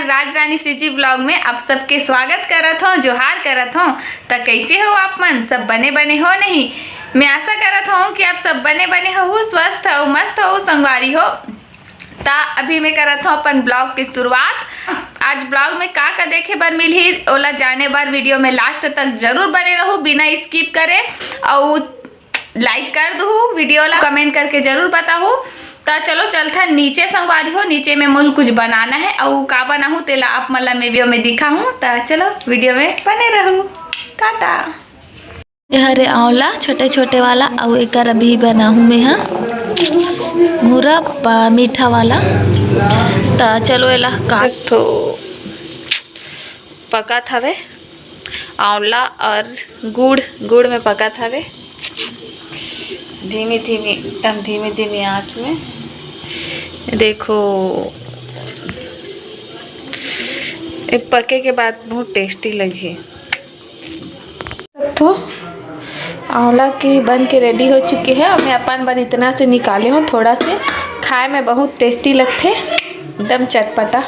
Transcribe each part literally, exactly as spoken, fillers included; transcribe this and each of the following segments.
राज रानी CG blog में आप सबके स्वागत करत हौं, जोहार करत हौं। त कैसे हो आप मन? सब बने बने हो नहीं? मैं आशा करत हौं कि आप सब बने बने हो, स्वस्थ हो, मस्त हो, संगवारी हो। त अभी मैं करत हौं अपन ब्लॉग के शुरुआत। आज ब्लॉग में का का देखे बर मिलही, ओला जाने बर वीडियो में लास्ट तक जरूर बने रहू, बिना स्किप करे। अउ लाइक कर दू वीडियो ला, कमेंट करके जरूर बताहू। त चलो चलथन नीचे संगवारी हो, नीचे में मोल कुछ बनाना है, अउ का बनाहू तेला आप मन ला मैं वीडियो में दिखाहूँ। त चलो वीडियो में बने रहू, टाटा। ये हरे आंवला छोटे छोटे वाला, अउ एकर अभी बनाहूँ मैं हा मुरब्बा मीठा वाला। त चलो एला काट तो पकत हवे, आंवला और गुड़, गुड़ में पकत हवे धीमी धीमी, एकदम धीमी धीमी आंच में। देखो, ये पके के बाद बहुत टेस्टी लगही। तो आंवला की बन के रेडी हो चुके हे। अब मैं अपन बर इतना से निकाले हौं, थोड़ा से। खाए में बहुत टेस्टी लगथे, एकदम चटपटा,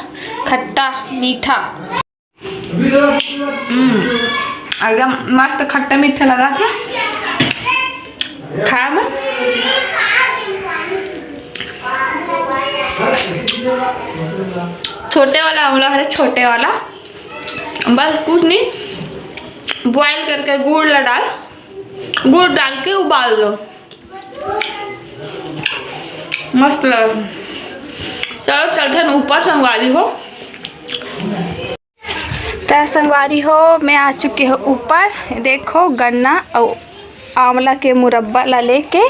खट्टा मीठा। हम्म, एकदम मस्त खट्टा मीठा लगथे खाए में। छोटे वाला आंवला हरे, छोटे वाला, बस कुछ नहीं, बॉयल करके गुड़ ला डाल, गुड़ डाल के उबाल लो, मस्त लगथे। चलो चलथन ऊपर संगवारी हो। त संगवारी हो, मैं आ चुके हौं ऊपर। देखो, गन्ना अउ आंवला के मुरब्बा ला लेके।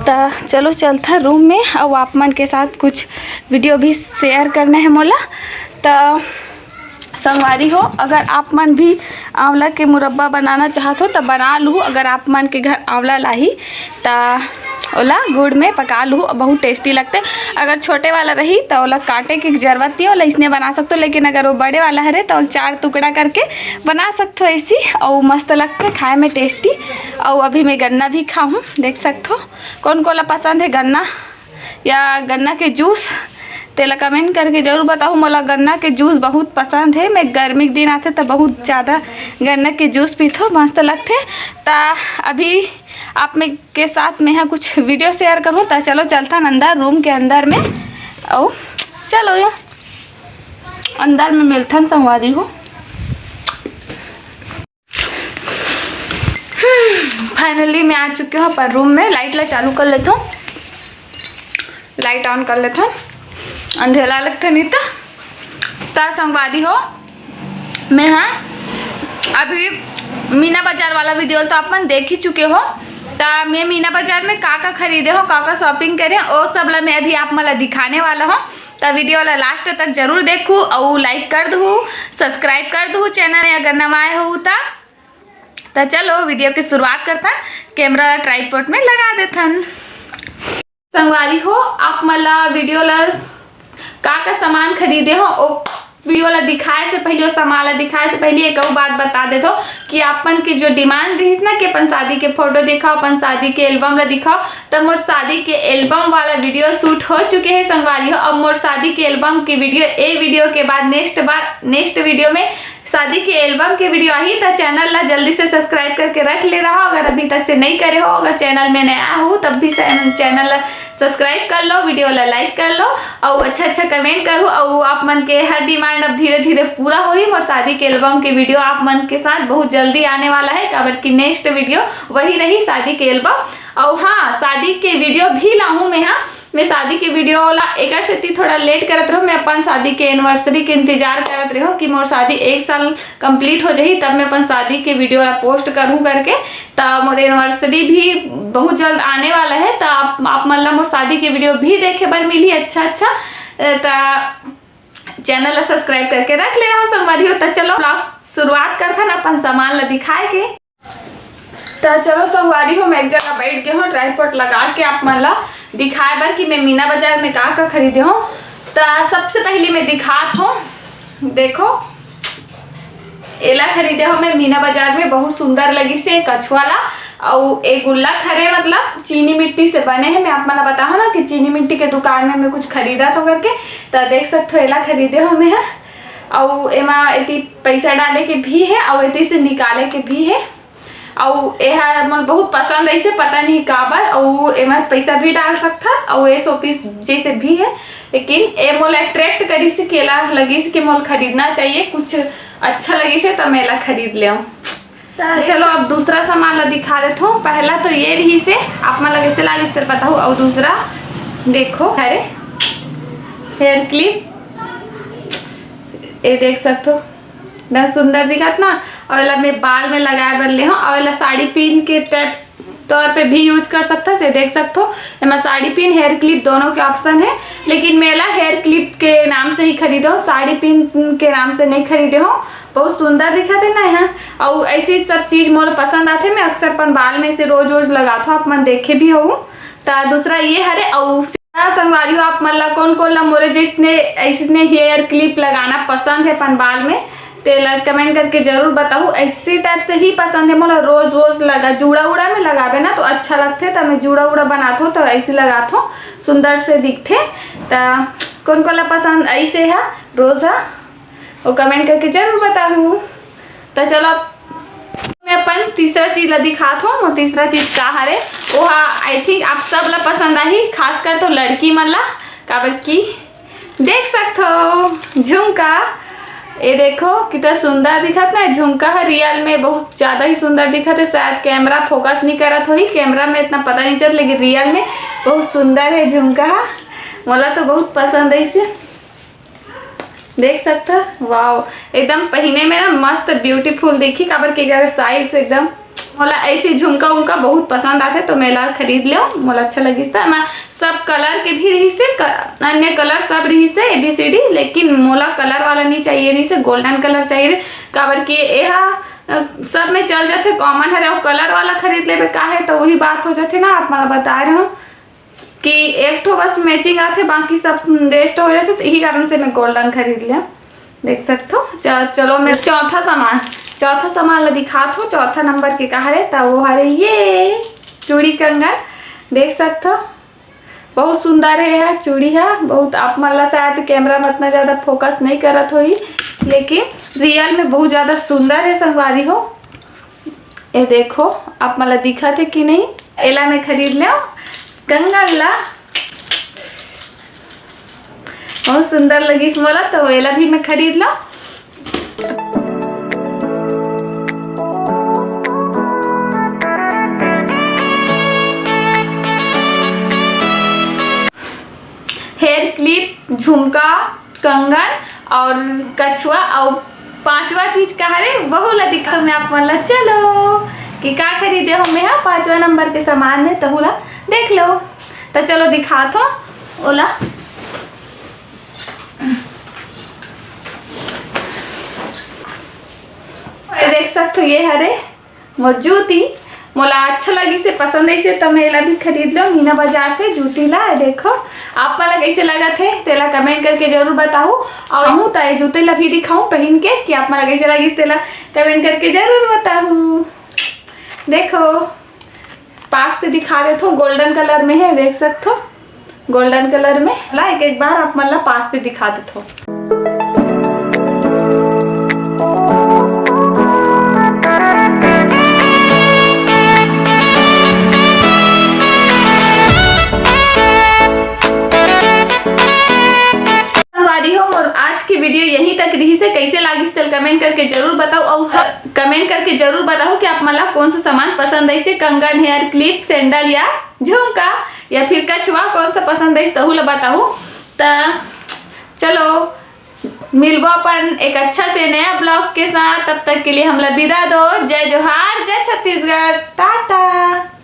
त चलो चलथन रूम में, अउ आप मन के साथ कुछ वीडियो भी शेयर करना है मोला। त संगवारी हो, अगर आप मन भी आंवला के मुरब्बा बनाना चाहत हो त बना लू। अगर आप मन के घर आंवला लाही त ओला गुड़ में पका लू, बहुत टेस्टी लगथे। अगर छोटे वाला रही त ओला काटे के जरूरत नहीं, ओला इसने बना सकथो। लेकिन अगर वो बड़े वाला हरे त ओला चार टुकड़ा करके बना सकथो ऐसी, अउ मस्त लगथे खाए में टेस्टी। अउ अभी मैं गन्ना भी खाहूँ, देख सकथो। कौन कोला पसंद है गन्ना या गन्ना के जूस, तेला कमेंट करके जरूर बताहू। मोला गन्ना के जूस बहुत पसंद है। मैं गर्मी के दिन आथे त बहुत ज़्यादा गन्ना के जूस पीथो, मस्त लगथे। त अभी आप में के साथ में हा कुछ वीडियो शेयर करूँ। त चलो चलथन अंदर, रूम के अंदर में। अउ चलो या अंदर में मिलथन संगवारी हो। फाइनली मैं आ चुके हौं अपन रूम में। लाइट ला चालू कर लेथों, लाइट ऑन कर लेथों, अंधेला लगथे नहीं तो। त संगवारी हो, मैं हा अभी मीना बाजार वाला वीडियो तो आप मन देख ही चुके हो। त मैं मीना बाजार में का का खरीदे हौं, का का शॉपिंग करे हौं, वो सब ला मैं अभी आप मन ला दिखाने वाला हौं। त वीडियो ला लास्ट तक जरूर देखू, अउ लाइक कर दू, सब्सक्राइब कर दू चैनल में अगर नवा आए हो त। त चलो वीडियो की शुरुआत करथन, कैमरा ला ट्राइपॉड में लगा देथन। संगवारी हो, आप मन ला वीडियो ला का का सामान खरीदे हो, ओ वीडियो ला दिखाए से पहले, ओ सामान ला दिखाए से पहले एक अउ बात बता देथों कि आप मन के जो डिमांड रहिस ना कि अपन शादी के फोटो दिखाओ, अपन शादी के एल्बम ला दिखाओ, त मोर शादी के एल्बम वाला वीडियो शूट हो चुके हे संगवारी हो। अब मोर शादी के एल्बम के वीडियो, ए वीडियो के बाद नेक्स्ट बार, नेक्स्ट वीडियो में शादी के एल्बम के वीडियो आही, त चैनल ला जल्दी से सब्सक्राइब करके रख ले रहा। अगर अभी तक से नहीं करे हो, अगर चैनल में नया हो तब भी चैनल, चैनल ला सब्सक्राइब कर लो, वीडियो ला लाइक कर लो, अउ अच्छा अच्छा कमेंट करू। अउ आप मन के हर डिमांड अब धीरे धीरे पूरा होही। मोर शादी के एल्बम के वीडियो आप मन के साथ बहुत जल्दी आने वाला है, काबर कि नेक्स्ट वीडियो वही रही शादी के एल्बम। अउ हाँ, शादी के वीडियो भी लाहूँ मैं हा। मैं शादी के वीडियो ला एकर सेती थोड़ा लेट करत रहूँ। मैं अपन शादी के एनिवर्सरी के इंतजार करत रहूँ कि मोर शादी एक साल कंप्लीट हो जाही, तब मैं अपन शादी के वीडियो ला पोस्ट करूँ करके। त मोर एनिवर्सरी भी बहुत जल्द आने वाला है, त आप, आप मन ला मोर शादी के वीडियो भी देखे बर मिलही अच्छा अच्छा। त चैनल ला सब्सक्राइब करके रख ले रहो संगवारी हो। त चलो ब्लॉग शुरुआत करथन अपन सामान ला दिखाए के। त चलो संगवारी हो, मैं एक जगह बैठ गए हूँ ट्राइपॉड लगा के आप मन ला दिखाए बर कि मैं मीना बाजार में का का खरीदे हूँ। त सबसे पहले मैं दिखात हूँ, देखो एला खरीदे हूँ मैं मीना बाजार में, बहुत सुंदर लगिस हे कछुआ ला। अउ ए गुल्लक हरे, मतलब चीनी मिट्टी से बने हे। मैं आप मन ला बताहूँ ना कि चीनी मिट्टी के दुकान में मैं कुछ खरीदत हूँ करके, त देख सकत हो एला खरीदे हूँ मैं। अउ एमा एती पैसा डाले के भी हे अउ एती से निकाले के भी हे। अउ एहा मोला बहुत पसंद आइसे, पता नहीं काबर। अउ एमा पैसा भी डाल सकथस। अउ ए शोपीस जैसे भी हे, लेकिन ए मोला अट्रैक्ट करिस कि एला लगिस कि मोला खरीदना चाहिए, कुछ अच्छा लगिस हे त मैं एला खरीद लेव। त चलो, अब दूसरा सामान ला दिखा देथों। पहला तो ये रहिसे, आप मन ला कैसे लागिस तेला बताहू। अउ दूसरा देखो, अरे हेयर क्लिप, ये देख सकथो, इतना सुंदर दिखत ना। अउ एला मैं बाल में लगाए बर ले हूँ, अउ एला साड़ी पिन के टाइप तौर पे भी यूज कर सकथस। ये देख सकथो, एमा साड़ी पिन, हेयर क्लिप दोनों के ऑप्शन है, लेकिन मैं एला हेयर क्लिप के नाम से ही खरीदे हूँ, साड़ी पिन के नाम से नहीं खरीदे हूँ। बहुत सुंदर दिखत है ना यहाँ। अउ ऐसी सब चीज मोला पसंद आथे, मैं अक्सर अपन बाल में इसे रोज रोज लगाथों, आप मन देखे भी हो। त दूसरा ये हरे। अउ हाँ संगवारी हो, आप मन ला कोन कोन ला मोरे जैसने ऐसने हेयर क्लिप लगाना पसंद है अपन बाल में, तेला कमेंट करके जरूर बताहू। ऐसी टाइप से ही पसंद है मोला, रोज रोज लगा, जूड़ा उड़ा में लगाबे ना तो अच्छा लगथे, त मैं जूड़ा उड़ा बनाथों तो ऐसे लगाथों, सुंदर से दिखथे। त कोन कोन ला पसंद ऐसे है रोज है, वो कमेंट करके जरूर बताहू। त चलो, मैं अपन तीसरा चीज ला दिखात हूँ। और तीसरा चीज का हरे, ओहा आई थिंक आप सब ला पसंद आही, खासकर तो लड़की मन ला, काबर की देख सकथो झुमका, ये देखो कितना सुंदर दिखत ना झुमका है। रियल में बहुत ज्यादा ही सुंदर दिखत है, शायद कैमरा फोकस नहीं करत होही, कैमरा में इतना पता नहीं चलत, लेकिन रियल में बहुत सुंदर है झुमका है। मोला तो बहुत पसंद है इसे, देख सकथो। वाओ, एकदम पहिने में ना मस्त ब्यूटीफुल दिखी, काबर के एकर साइज एकदम, मोला ऐसे झुमका उमका बहुत पसंद आथे, तो मैं ला खरीद लेव, मोला अच्छा लगिस। त एमा सब कलर के भी रहिसे, क-, अन्य कलर सब रहिसे, ए बी सी डी, लेकिन मोला कलर वाला नहीं चाहिए रहिसे, गोल्डन कलर चाहिए रहे, काबर कि एहा अ, सब में चल जाथे, कॉमन हरे। अउ कलर वाला खरीद लेबे का है, तो वही बात हो जाथे ना, आप मन ला बता रहे हो कि एक ठो बस मैचिंग आथे, बाकी सब वेस्ट हो जाथे, तो यही कारण से मैं गोल्डन खरीद लिया। देख सकथो। च-, चलो, मैं चौथा सामान, चौथा सामान ला दिखात हूँ। चौथा नंबर के का हरे, त वो हरे ये चूड़ी कंगन, देख सकथो। बहुत सुंदर है यह चूड़ी है। बहुत, आप मन ला शायद कैमरा में इतना ज्यादा फोकस नहीं करत होही, लेकिन रियल में बहुत ज्यादा सुंदर है संगवारी हो। ये देखो, आप मन ला दिखत है कि नहीं? एला मैं खरीद लेव कंगन ला। बहुत सुंदर लगिस मोला, तो एला भी मैं खरीद लेव। हेयर क्लिप, झुमका, कंगन और कछुआ और पांचवा चीज का हरे, वहू ला दिखा मैं आप मन ला। चलो कि का खरीदे हो मैं हा पांचवा नंबर के सामान में, तहू ला देख लो। त चलो दिखात हो ओला। ये देख सकथो, ये हरे मोर जूती। मोला अच्छा लगिस हे, पसंद आइस हे, त मैं एला भी खरीद लो मीना बाजार से जूती ला। ये देखो, आप मन ला कैसे लगत हे, तेला कमेंट करके जरूर बताहू। और हमू त ये जूती ला भी दिखाऊं पहन के कि आप मन ला कैसे लगिस, तेला कमेंट करके जरूर बताहू। देखो, पास से दिखा देथो, गोल्डन कलर में है, देख सकथो। गोल्डन कलर में ला एक, एक बार आप मन ला पास से दिखा देथो। संगवारी हो, मोर आज की वीडियो यहीं तक रहिस हे। कैसे लागिस तेल कमेंट करके जरूर बताओ, और कमेंट करके जरूर बताओ कि आप मन ला कौन सा सामान पसंद आइस हे, कंगन, हेयर क्लिप, सैंडल या झुमका या फिर कछुआ, कौन सा पसंद आइस तहू ला बताओ। त चलो मिलबो अपन एक अच्छा से नया ब्लॉग के साथ, तब तक के लिए हमला विदा दो। जय जोहार, जय छत्तीसगढ़, टाटा।